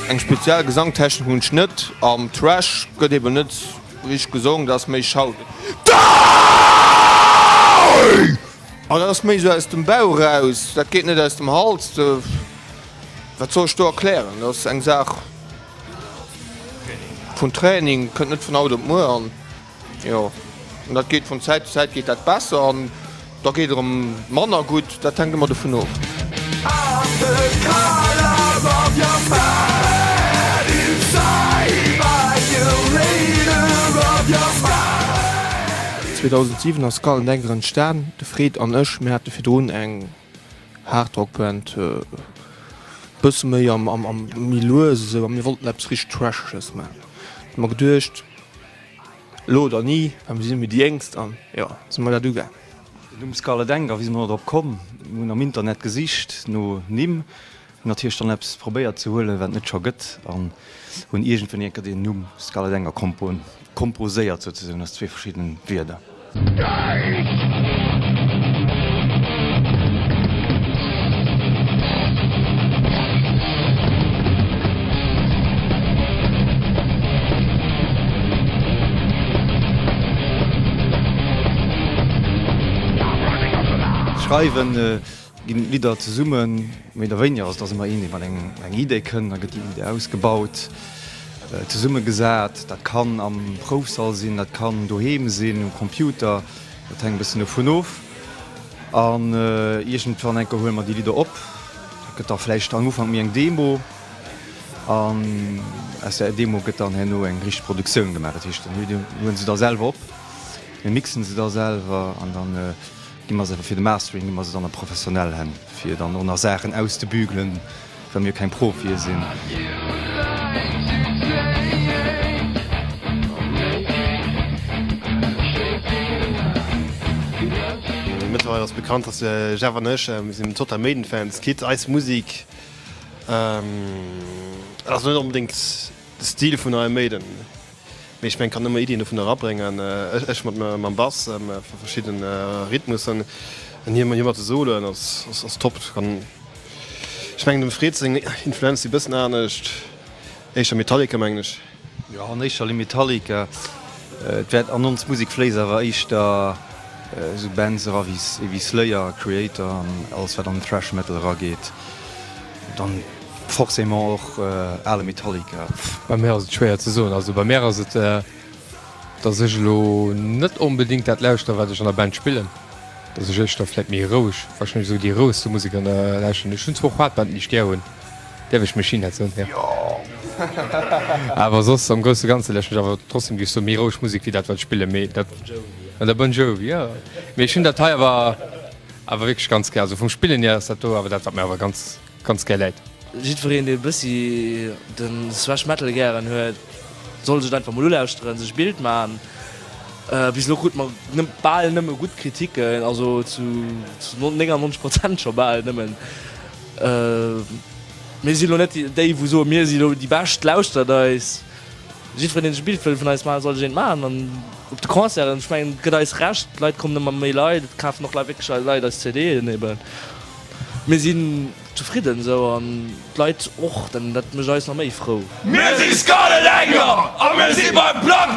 Eng speziell Gesangtechnik hunn ech net. Am Thrash gëtt eben net richteg gesong, dat ass méi Shouten. Die! An dat ass méi esou aus dem Bauch eraus, dat geet net aus dem Hals. Wat soll ech do erklären? Dat ass eng Saach vun Training, kënnt net vun haut op muer. An jo, an dat geet vun Zäit zu Zäit geet dat besser an da geet erëm manner gutt, dat hänkt ëmmer dovun of. 2007 ass Skull and Anger entstan. De Fred an ech, mir hate virdrun eng Hardrock-Band, bësse méi am méi lues esou, a mir wollten eppes richteg Thrasheges maachen. Hu mer geduecht, elo oder ni, well mir sinn ebe déi Jéngst an jo, si mer dat ugaangen. Den Numm Scarlet Anger, wéi si mer drop komm? Mir hunn am Internet gesicht no Nimm, hunn natierlech dann eppes probéiert ze huelen, wat et net scho gëtt an hunn iergendwéini eng Kéier deen Numm Scarlet Anger komposéiert souzesoen aus zwee verschiddenen Wierder. Schreiwen ginn d'Lidder zesummen, méi oder wéiniger. Also et ass ëmmer een, dee mat eng Idee kënnt, da gëtt déi Idee ausgebaut, zesummegesat. Dat kann am Proufsall sinn, dat kann doheem sinn, um Computer, dat hänkt e bëssen dovun of. An iergendwann eng Kéier huele mer déi Lidder op. Dat gëtt da vläicht am Ufank méi eng Demo an aus där Demo gëtt dann herno eng richteg Produktioun gemaach. Dat heescht, mir huele se da selwer op, mir mixen se da selwer an dann Gi mer se fir de Mastering, gi mer se dann a professionell Hänn, fir dann och nach Saachen auszebügelen, well mir jo keng Profie sinn. Mëttlerweil ass bekannt, dass de Jeff an ech, mir sinn total Maiden-Fans, quitte eis Musik ass net onbedéngt de Stil vun Iron Maiden. Mee ech mengen, kann ëmmer Iddien dovun erabréngen. Ech mat mam Bass, verschidden Rhythmussen, an hie mat de Soloen ass ass top. Kann, ech mengen dem Fred seng Influenz si bëssen anescht, éischter Metallica mengen ech. Jo, an éischter Linn Metallica. Et wäert an ons Musek fléisst awer éischter esou Bands era wéi Slayer, Kreator an alles wat an den Thrash Metal erageet. Dann forcément och ale Metallica. Bei mär ass et schwéier ze soen. Also bei mär ass et, dass ech elo net onbedéngt dat lauschteren, wat ech an der Band spillen. Dass ech éischter vläit méi roueg, warscheinlech esou déi rouegste Musek an der lauschteren. Ech hunn zwar och Hardbanden, déi ech gär hunn, däerf ech Machine Head soen? Jo. Awer soss am grousse Ganze lauschteren ech awer trotzdem, géif ech soen, méi roueg Musek wéi dat, wat ech spillen. Mee dat, oder Bon Jovi, jo. Mee ech hunn dat hei awer. Awer wierklech ganz gär. Also vum Spillen hier ass dat do awer dat wat mir awer ganz ganz gär läit. Jiddwereen dee e bëssi den Thrash Metal gären huet, soll sech et einfach mol ulauschteren, sech e Bild man. Bis elo krute mer bal nëmme gutt Kritiken, also zu 99 Prozent scho bal nëmmen. Mir si lo net déi wou soe mir si lo déi Bescht, lauschtert eis. Jiddwereen deen sech e Bild wëll vun eis maachen, soll sech eent maachen an op de Concerten, ech mengen et gëtt eis Recht, d'Leit kommen ëmmer méi Leit, et kafen och Leit wierklech Leit eis CDen eben. Mir sinn zefridden esou an d'Leit och, dann dat mécht eis nach méi frou. Mir si Scarlet Anger a mir si beim Plug!